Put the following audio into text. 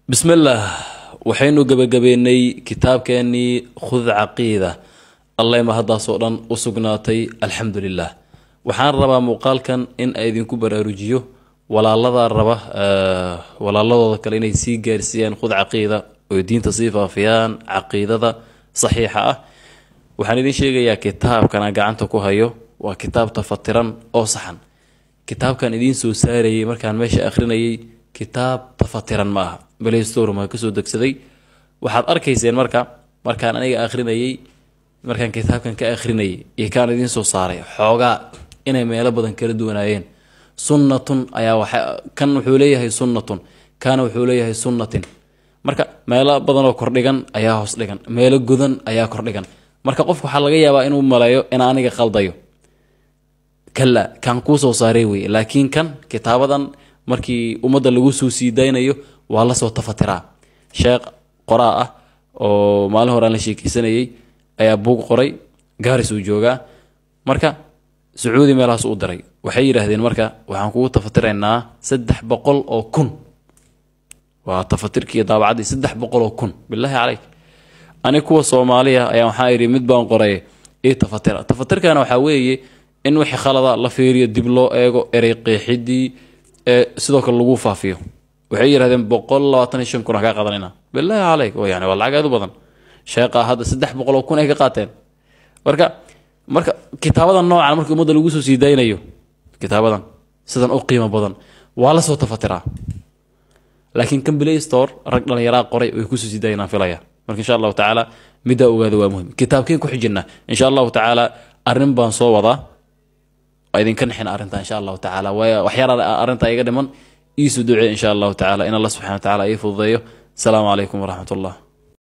Bismillaah, waxaynu gebagabeynay kitaabkeenii Khud Caqiida. Allema haddaasoo dhan u sugnaatay, alxamdu lilah. Waxaan rabaa muuqaalkan in ay idinku baraarujiyo walaalada raba walaaladooda kale inay sii gaarsiiyaan Khud Caqiida oy diinta sii faafiyaan, caqiidada saxiixa ah. Waxaan idin sheegayaa, kitaabkan aan gacanta ku hayo waa kitaab tafatiran oo saxan. Kitaabkan idiin soo saarayay markaan meesha akhrinayay kitaab tafatiran ma aha, Play Store maa kasoo degsaday. Waxaad arkayseen marka markaan aniga akhrinayay, markaan kitaabkan ka akhrinayay iyo kaan idiin soo saaray, xoogaa inay meelo badan kala duwanaayeen. Sunnatun ayaa waxa kan wuxuu leeyahay sunnatun, kana wuxuu leeyahay sunnatin. Marka meelo badan oo kordhigan ayaa hoos dhigan, meelo godan ayaa kordhigan. Marka qofku waxaa laga yaabaa inuu maleeyo in aniga qaldayo. Kala kan kuu soo saaray wey, laakiin kan kitaabadan markii ummadda lagu soo sii daynayo waa lasoo tafatiraa. Sheekh qoraa ah oo maalin hore aan la sheekeysanayay ayaa buug qoray, Gaaris uu joogaa. Marka Sacuudi meelahaas u diray, waxay yidhaahdeen marka waxaan kugu tafatiraynaa 300,000. Waa tafatirkii daabacaddii, 300,000. Bilaahi caleyk, ani kuwa Soomaaliya ayaa waxaa idhi mid baan qoray, ii tafatira. Tafatirkana waxaa weeye in wixii khalada la fiiriyo, dib loo eego erey qeexidii, ee sidoo kale lagu faafiyo. Waxay yidhahdeen 125,000 kaa qaadanayna. Bilaahi caleyk, yani waa lacag aad u badan. Sheeqa hadda 300,000 ay ka qaateen. Marka kitaabadan noocan marka ummadda lagu soo sii daynayo, kitaabadan sidan u qiimo badan waa lasoo tafatiraa. Laakiin kan Play Store rag dhalinyaraa qoray way kusoo sii daynaan filaya. Marka insha Allahu tacaala middaa ogaada, waa muhim. Kitaabkeen ku xijinaa insha Allahu tacaala? Arrin baan soo wadaa, waa idinka nixin arrinta insha Allahu tacaala, waayo waxyaala arrintaa iga dhiman. Iisu ducee insha Allahu tacaala in Allah subxana wa tacaala ii fududeeyo. Asalaamu calaykum waraxmat ullah.